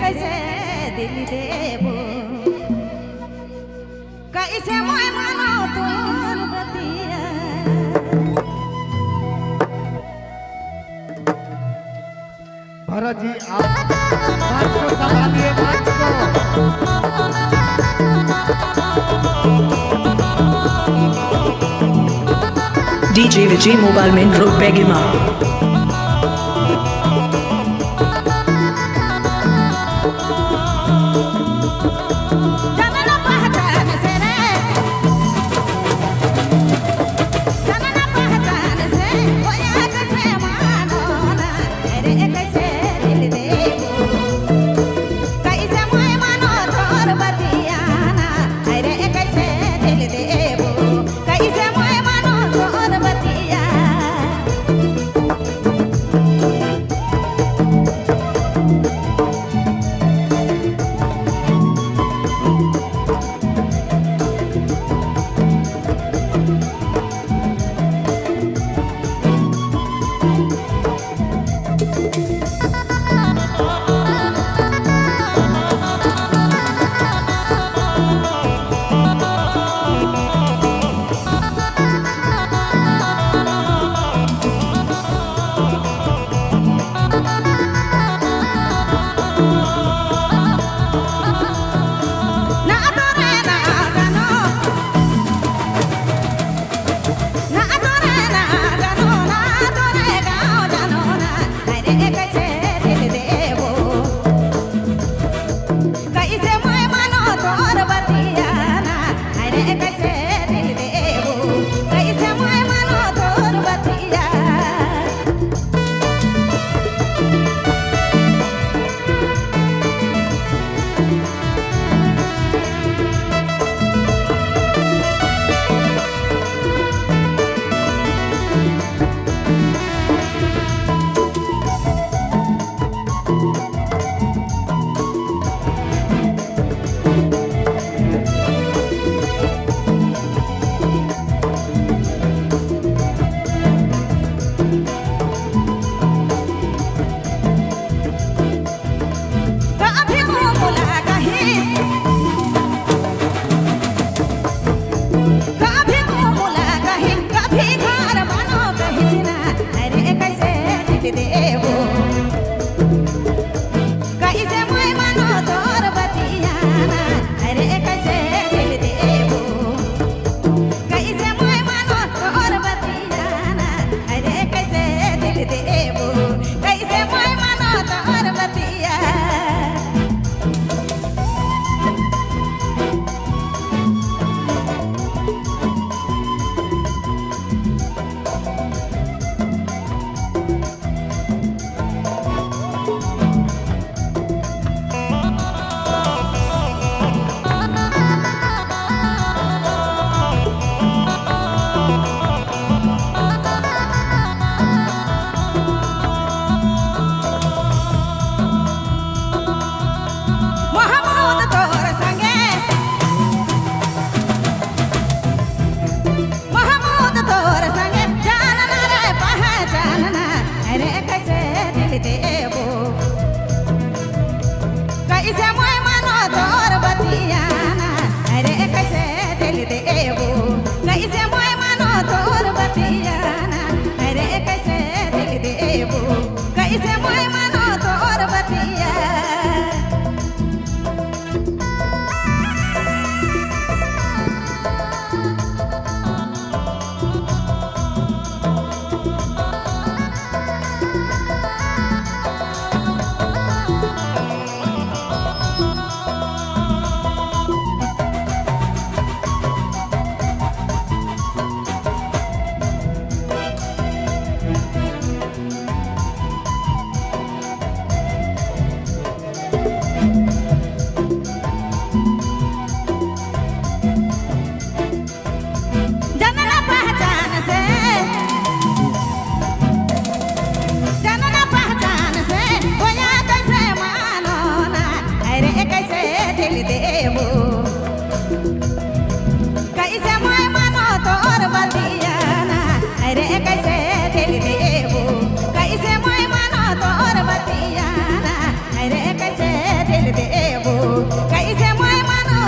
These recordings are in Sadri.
कैसे दिल देबो, कैसे मैं मानो तोर बतिया। भरत जी आप मंच को संभालिए, मंच को। DJ Vijay Mobile Main Road Begima. जनन पहचान से रे, जनन पहचान से होया कैसे मानो ना, अरे कैसे दिल देबो, कैसे मैं मानो तोर बतिया ना, अरे कैसे दिल देबो, कैसे मैं मानो तोर बतिया।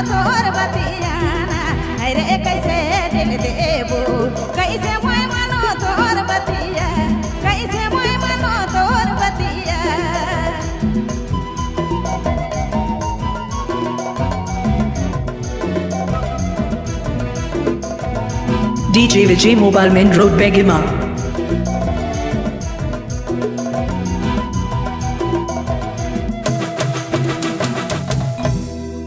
तोर बतियाना। अरे कैसे दिल देबो, कैसे मोय मानो तोर बतिया, कैसे मोय मानो तोर बतिया। DJ Vijay Mobile Main Road, Begima.